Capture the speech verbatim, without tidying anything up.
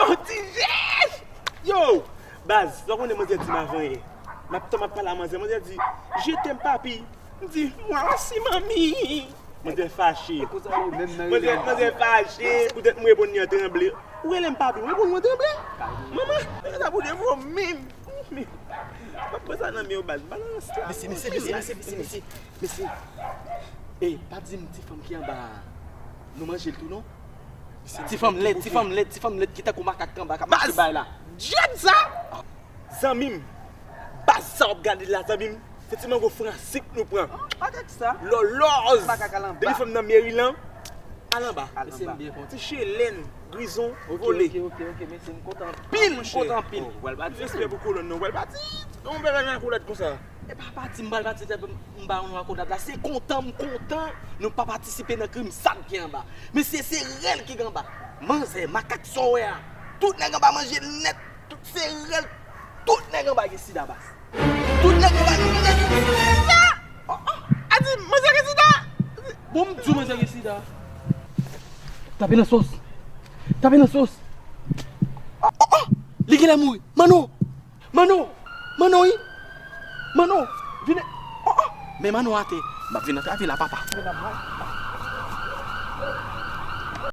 Oh, ti jèch! Yo! Baz, sa w konnen manzè di m avan yè. M ap tan m ap pale a manzè, manzè di, "Je t'aime, papi." M di, "Moi aussi, mami." Manzè fache. Manzè, manzè fache, poutèt m reponn li an tranble. Ou rele m papi, m reponn ou an tranble. Manman, sa pou devò menm. M ap pran sa nan men w, baz. Balans la. Mesye, mesye, mesye, mesye, mesye, mesye, mesye. Ey, pa di m ti fanm ki anba a, nou manje l tou, non? Ti fanm lèd, ti fanm lèd, ti fanm lèd ki tankou makak ki anba k ap mache bay la. Djòb sa! Zanmi m, baz sa w ap gade la, zanmi m, se ti mango fransik nou pran. Makak sa? Lòlòz! Makak al anba. Depi fanm nan meri lan, al anba. Mesye, m byen kontan. Ti chelèn, grizon, vole. Ok, ok, ok, mesye, m kontan anpil, m kontan anpil. Ou pral pati. Respè pou kolòn nan, ou pral pati. Yon bèl akolad konsa. E pa pati m pral pati tèt m ba nou akolad la. Se kontan m kontan nou pa patisipe nan krim sal ki anba. Mesye, se rèl ki anba. Manzè, makak sa w wè a. Tout nèg anba manje l nèt. Tout se rèl. Tout nèg anba gen sida, baz. Tout nèg anba gen sida. Oh, oh. A di, manzè gen sida. Bon, m di w manzè gen sida. Tape nan sòs. Tape nan sòs. Oh, oh, oh. Li genlè mouri. Manno. Manno! Manno, wi! Manno! Vin! Oh, oh! Men Manno atè. M ap vin antrave la, papa.